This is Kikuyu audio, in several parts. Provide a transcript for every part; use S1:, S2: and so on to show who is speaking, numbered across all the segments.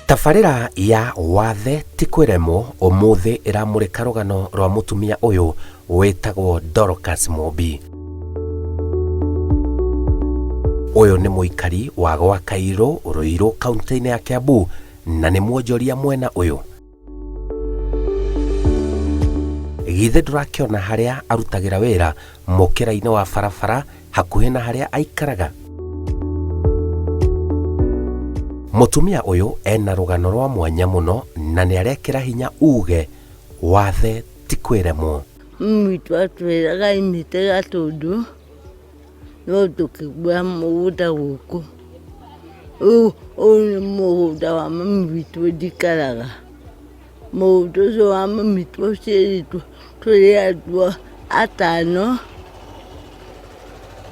S1: Tabarĩra ya Wathe ti kwĩremwo ũmũthĩ ĩramũrĩka rũgano rwa mũtumia ũyũ wĩtagwo Dorcas Mũmbi. Ũyũ nĩ mũikari wa gwa Kairũ, Ruiru, kaunti-inĩ ya Kiambu na nĩ mwonjoria mwena ũyũ. Githĩ ndũrakĩona harĩa arutagĩra wĩra mũkĩra-inĩ wa barabara hakuhĩ na harĩa aikaraga? Mũtumia ũyũ ena rũgano rwa mwanya mũno na nĩ arekĩra hinya uge wathe ti kwĩremwo.
S2: Mami witũ atwĩraga aimĩte Gatũndũ no tũkĩgũra mũgũnda gũkũ. Rĩu ũyũ nĩ mũgũnda wa mami witũ njikaraga. Mũgũnda ũcio wa mami twaciarĩtwo tũrĩ andũ atano,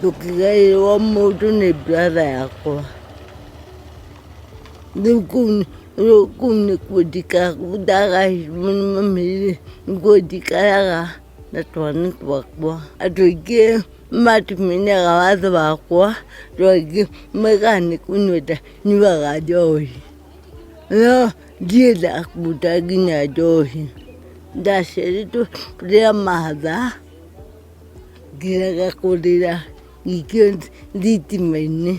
S2: tũkĩgaĩrwo mũndũ nĩ brother yakwa. Rĩu kũu nĩkuo njikaraga, ndagaĩirwo nĩ mami-rĩ, nĩkuo njikaraga na twana twakwa. Andũ aingĩ matimenyaga watho wakwa, andũ aingĩ maugaga nĩ kũnyua nyuaga njohi. No ndirĩ ndakunda nginya njohi. Ndaciarĩtwo rĩa matha, ngĩrega kũrĩra ngĩikio thitima-inĩ.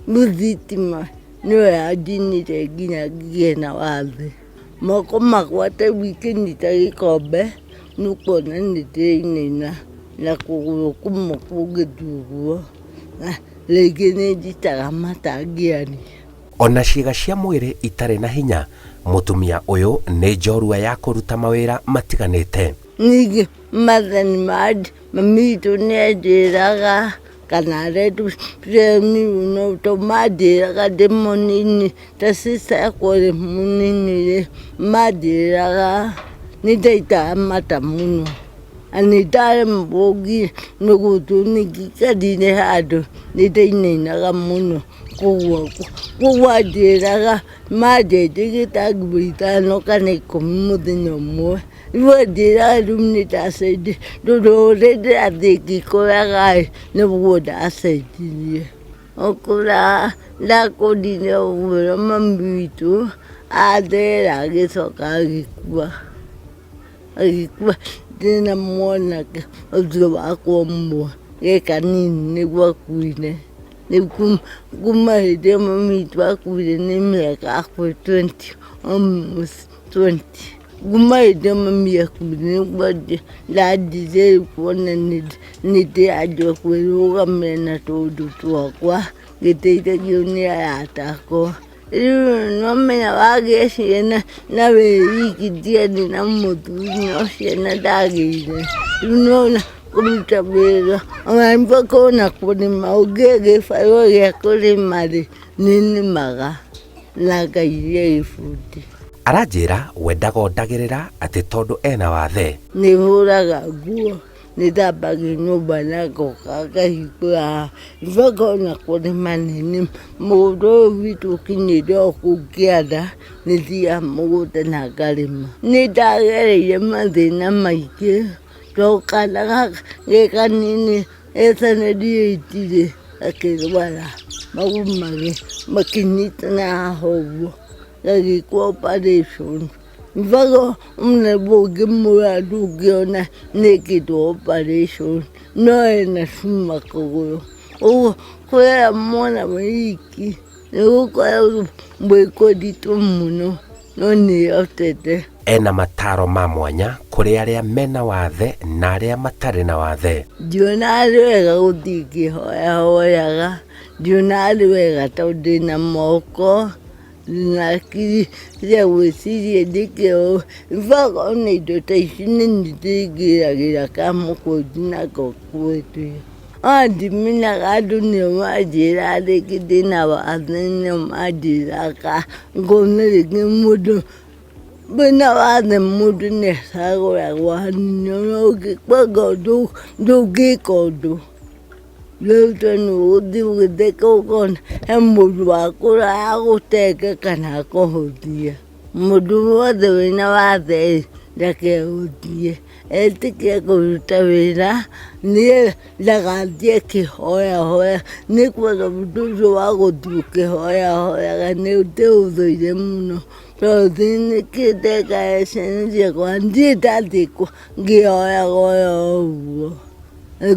S2: Rĩu thitima nĩyo yanjinire nginya ngĩgĩa na wathe. Moko makwa ta rĩu ingĩnyita gĩkombe, nĩ ũkuona nĩ ndĩrainaina na kũgũrũ kũmwe kũngĩthiĩ ũguo, na rĩngĩ nĩ njitaga mata ngĩaria.
S1: Ona ciĩga cia mwĩrĩ itarĩ na hinya, mũtumia ũyũ nĩ njorua ya kũruta mawĩra matiganĩte.
S2: Ningĩ mathani ma mami witũ nĩ anjĩraga kana to manjĩraga ndĩ mũnini ta sister yakwa ũrĩa mũnini rĩ, manjĩraga nĩ ndaitaga mata mũno na nĩ ndaremagwo nginya nĩ gũthiĩ ningĩ handũ nĩ ndainainaga mũno. Koguo anjĩraga manjenjagia ta nguo ithano kana 10 mũthenya ũmwe. Rĩu anjĩraga rĩu nĩ ndacenjia tondũ ũrĩa ndĩrathiĩ ngĩkũraga ĩ, nĩguo ndacenjirie. Gũkũra ndakũrire ũguo mami witũ athera agĩcoka agĩkua. Agĩkua ndĩna mwanake ũcio wakwa ũmwe ge kanini nĩguo akuire. Rĩu kuma hĩndĩ ĩyo mami witũ akuire nĩ mĩaka hakuhĩ 20 almost 20. Kuma hĩndĩ ĩyo mami akuire nĩguo ndanjire rĩu kuona nĩ ndĩranjia kwĩrũgamĩrĩra na tũũndũ twakwa ngĩteithagio nĩ arata akwa. Rĩu nĩwamenya wagĩa ciana na wĩ wiki ndiarĩ na mũthuri no ciana ndagĩire. Rĩu nĩwona kũruta wĩra ona mpaka kũrĩma ũngĩhe gĩbarũa gĩa kũrĩma rĩ, nĩnĩmaga na ngairia gĩbuti.
S1: Aranjĩra we ndagondagĩrĩra atĩ tondũ ena wathe.
S2: Nĩhũraga nguo. Nĩthambagia nyũmba na ngoka ngahingũra mpaka ona kũrĩma nĩ mũgũnda ũyũ witũ ũkinyĩte o kũu kĩanda, nĩthiaga mũgũnda na ngarĩma. Nĩndagereire mathĩna maingĩ, tondũ kana gaka ge kanini ge seven eight rĩ, gakĩrwara magũrũ makĩnyitana haha ũguo, gagĩkwo operation. Mpaka ona ũngĩmũrora ndũngĩona nĩekĩtwo operation no ena cuma kũgũrũ. Ũguo kũrera mwana wĩ iki nĩgũkoragwo gwĩ kũritũ mũno no nĩhotete.
S1: Ena mataro ma mwanya kũrĩ arĩa mena wathe na arĩa matarĩ na wathe.
S2: Ndionaga arĩ wega gũthiĩ ngĩhoyahoyaga, ndionaga arĩ wega tondũ ndĩna moko na akili cia gwĩciria njĩke ũũ. In fact ona indo ta ici nĩ niĩ ndĩngĩragĩra kamũkũnji nako gwĩtia. Ona ndimenyaga andũ nĩo manjĩraga rĩngĩ ndĩna wathe nĩo manjĩraga ngona rĩngĩ mũndũ wĩna wathe mũndũ nĩ acagũragwo hanini ona ũngĩbanga ũndũ ndũngĩka ũndũ. Rĩu tondũ ũgũthiĩ ũgĩtheka ũkona he mũndũ wakũrora agũtenge kana akũhũthie. Mũndũ wothe wĩna wathe ĩ, Reke gũthiĩ, etĩkĩre kũruta wĩra, niĩ ndagathiĩ akĩhoyahoya, nĩ kwenda ũndũ ũcio wa gũthiĩ ũkĩhoyahoyaga nĩ ndĩũthũire mũno, tondũ nĩkĩ ndekaga ciana ciakwa, ndirĩ ndathiĩ ngĩhoyahoya ũguo.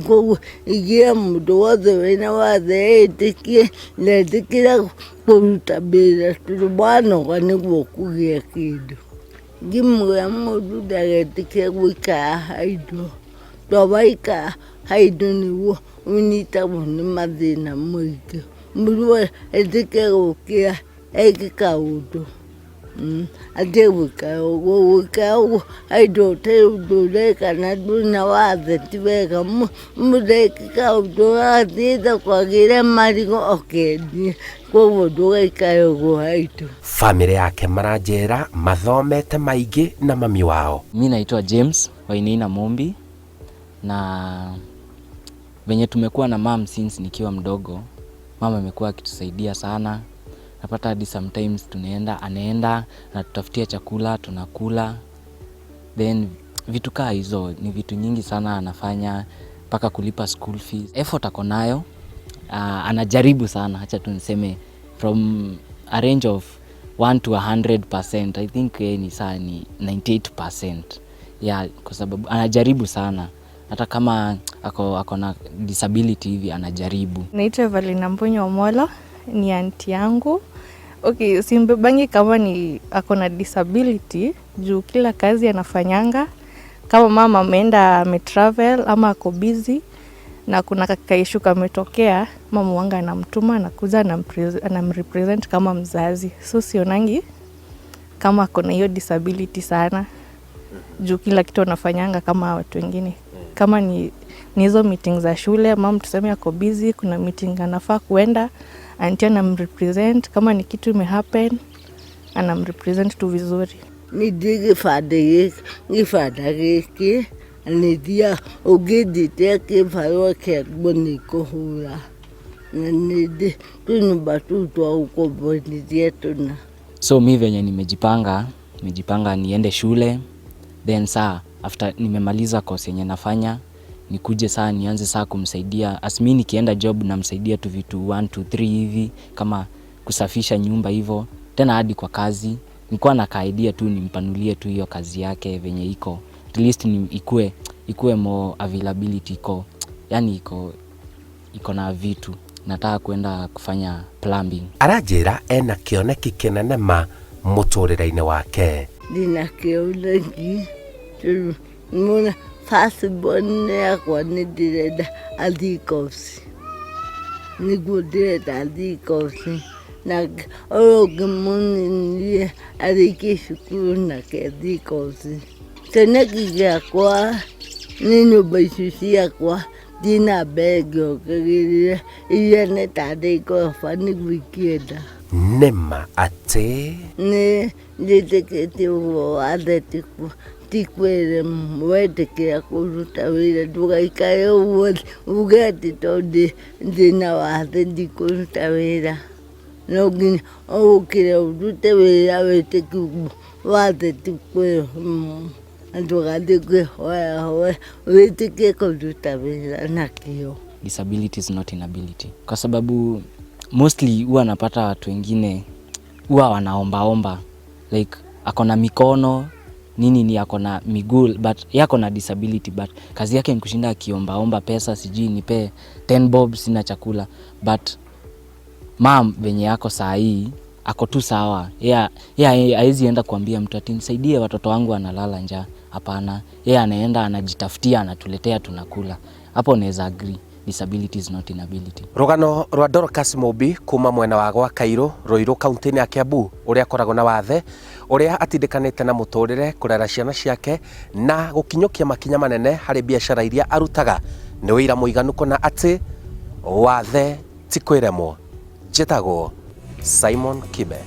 S2: Koguo ingĩra mũndũ wothe wĩna wathe etĩkie na etĩkĩre kũruta wĩra tondũ wanoga nĩguo ũkũgĩa kĩndũ. Ngĩmwĩra mũndũ ndagetĩkĩre gũikara idle, tondũ waikara idle nĩguo ũnyitagwo nĩ mathĩna maingĩ. Mũndũ etĩkĩre gũkĩra eke kaũndũ, atige gũikara ũguo, gũikara ũguo idle ũtarĩ ũndũ ũreka na ndũrĩ na wathe ti wega. Mũndũ eke kaũndũ athiĩ thoko agĩre marigũ okendie, koguo ndũgaikare ũguo idle.
S1: Bamĩrĩ yake maranjĩra mathomete maingĩ na mami wao.
S3: Mi naitwa James Wainaina Mumbi na venye tumekuwa na mum since nikiwa mdogo, mama amekuwa akitusaidia sana. Napata hadi sometimes tunaenda, anaenda anatutafutia chakula tunakula, then vitu kaa hizo ni vitu nyingi sana anafanya mpaka kulipa school fees. Effort ako nayo, anajaribu sana, acha tu niseme from a range of 1 to 100%, I think yeye ni saa ni 98%. Yeah, kwa sababu anajaribu sana hata kama ako na disability hivi anajaribu.
S4: Naitwa Evelina Mbunyo Omolo, ni auntie yangu. Okay, simbebangi kama ni ako na disability juu kila kazi anafanyanga. Kama mama ameenda ametravel ama ako busy na kuna kaissue kametokea, mama wanga anamtuma anakuja anamrepresent kama mzazi. So sionangi kama ako na hiyo disability sana juu kila kitu anafanyanga kama watu wengine. Kama ni hizo meeting za shule, mam tuseme ako busy, kuna meeting anafaa kuenda, auntie anamrepresent. Kama ni kitu imehappen, anamrepresent tu vizuri.
S2: Nĩ ndĩ gĩbandĩ gĩkĩ, gĩbanda gĩkĩ nĩ thiaga ũngĩnjĩtia kĩbarũa kĩa nguo nĩ ngũhũra, na nĩ ndĩ tũnyũmba tũu twa gũkomborithia tũna.
S3: So mi venye nimejipanga niende shule, then saa after nimemaliza course yenye nafanya nikuje saa nianze saa kumsaidia. As mi nikienda job namsaidia tu vitu 1 2 3 hivi kama kusafisha nyumba hivo, tena hadi kwa kazi nilikuwa na kaidea tu nimpanulie tu hiyo kazi yake venye iko, at least ni ikue more availability iko, yani iko na vitu. Nataka kwenda kufanya plumbing.
S1: Aranjĩra ena kĩoneki kĩnene ma mũtũrĩre-inĩ wake.
S2: Ndĩna kĩoneki tondũ nĩwona first born yakwa nĩ ndĩrenda athiĩ course, nĩguo ndĩrenda athiĩ course, na ũyũ ũngĩ mũnini arĩkie cukuru nake athiĩ course. Kĩoneki gĩakwa nĩ nyũmba ici ciakwa thiĩ na mbere ngĩongagĩrĩra iria nĩ tarĩ ngoroba nĩguo ingĩenda.
S1: Nĩma atĩ
S2: Nĩ njĩtĩkĩtie ũguo wathe ti kwĩremwo, wetĩkĩra kũruta wĩra ndũgaikare ũguo uge atĩ tondũ ndĩna wathe ndikũruta wĩra. No nginya ũkĩre ũrute wĩra wĩtĩkie wathe ti kwĩremwo, na ndũgathiĩ kwĩhoyahoya, wĩtĩkie kũruta wĩra na kĩo.
S3: Disability is not inability, kwa sababu mostly huwa napata watu wengine huwa wanaombaomba like ako na mikono nini ni ako na miguu but yeye ako na disability but kazi yake ni kushinda akiombaomba pesa, sijui nipe 10 bob sina chakula. But mam venye yako saa hii ako tu sawa, yeye haezi enda kuambia mtu ati nisaidie watoto wangu wanalala njaa. Hapana, yeye anaenda anajitafutia, anatuletea tunakula. Hapo naweza agree disability is not inability.
S1: Rũgano rwa Dorcas Mumbi kuma mwena wa gwa Kairũ, Ruiru kaunti-inĩ ya Kiambu, ũrĩa akoragwo na wathe ũrĩa atindĩkanĩte na mũtũrĩre kũrera ciana ciake na gũkinyũkia makinya manene harĩ biacara iria arutaga nĩ ũira mũiganu kũna atĩ wathe ti kwĩremwo. Njĩtagwo Simon Kibe.